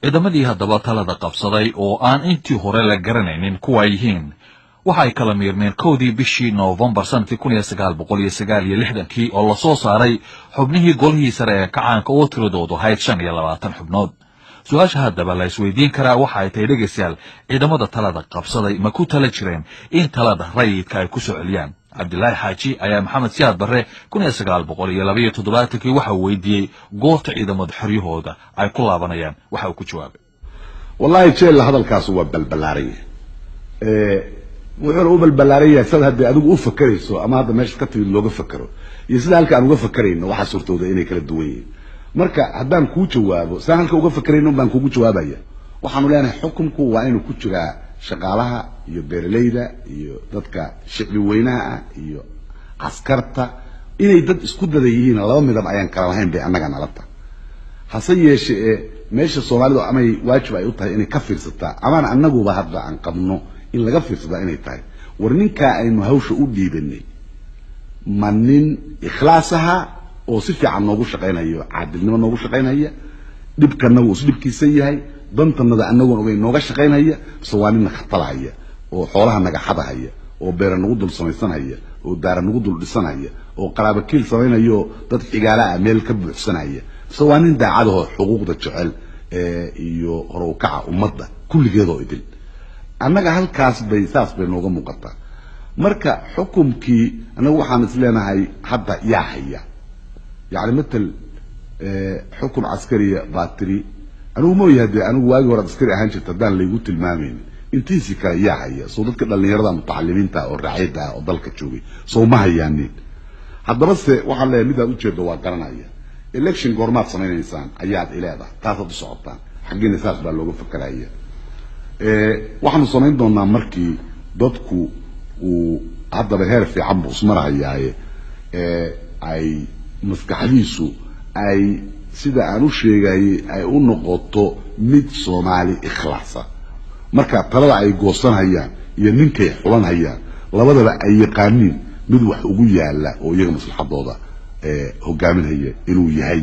Ciidamadii haddaba talada qabsaday oo aan intii hore la garanaynin kuwa ay yihiin waxa ay kala miirmeen 1dii bishii Noofembar sanadkii 1969-kii, oo lasoo saaray xubnihii golihii sare ee kacaanka oo tiradoodu ahayd 25 xubnood. Su-aasha haddaba la isweydiin karaa waxa ay tahay, dhegaystayaal, ciidamada talada qabsaday ma ku tala jireen in talada rayidka ay ku soo celiyaan? Cabdilaahi Xaaji ayaa Maxamed Siyaad Barre 1972-kii waxa uu weydiiyey goorta ciidamada xoryahooda ay ku laabanayaan. Waxa uu ku jawaabay: Wallahi jeella, hadalkaas waa balbalaaran yahay. Wuxuuna u balbalaaran yahay sad haddii adigu u fakerayso ama hadda meesha ka timid looga fakero iyo sida halka aan uga fakerayno, waxaa suurtooda inay kala duwan yihiin. Marka haddaan kuu jawaabo, saan halka uga fakerayno baan kugu jawaabaya. Waxaanu leenahay xukunku waa inuu ku jiraa shaqaalaha iyo beeralayda iyo dadka shicbi weynaha ah iyo askarta, inay dad isku dada yihiin, laba midab ayaan kala lahayn bay annaga nala tahay. Hase yeeshe ee meesha Soomaalidu amay waajib ay u tahay inay ka fiirsataa, amaan annaguba hadda aan qabno in laga fiirsadaa, inay tahay: war ninkaa aynu hawsha u dhiibanay ma nin ikhlaas ahaa oo si fiican noogu shaqaynayo, caadilnimo noogu shaqaynaya, dhibkanagu is dhibkiisa yahay, dantanada anagoon ogeyn nooga shaqaynaya, mise waa nin khatalahaya oo xoolaha naga xadahaya, oo beera nagu dul samaysanhaya, oo daara nagu dul dhisanhaya, oo qaraabo kiil samaynayo, dad xigaala ah meel ka buuxsanaya, mise waa nin daacadahoo xuquuqda jecel iyo horowkaca ummadda kulligeedoo idil? Annaga halkaas bay saas bay nooga muuqataa. Marka xukumkii annagu waxaan is leenahay hadda yaa haya, yacni matal xukun caskariya baa tiri. Anigu mooyaha dee, anigu waagii hore askari ahaan jirta haddaan laygu tilmaamaynin, intiisii kale yaa haya? Soo dadka dhallinyarada mutacalimiinta oo racyada ah oo dalka joogay soo ma hayaanin? Haddaba se waxaan leeyahay, midaad ujeedo waa garanaya. Election goormaad samaynaysaan ayaad ileedahay, taasaad u socotaan xaggiina, saas baa looga fakeraya. Waxaanu samayn doonaa markii dadku uu haddaba heer fiican buu ismarahayaaye, ay maskaxdiisu ay sida aan u sheegayay ay u noqoto mid Soomaali ikhlaasa, marka talada ay goosanhayaan iyo ninkay xulanhayaan labadaba ay yaqaaniin mid wax ugu yaala oo iyaga maslaxadooda hogaaminhaya inuu yahay,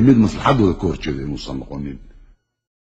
mid maslaxadooda ka horjeeda inuusan noqonin.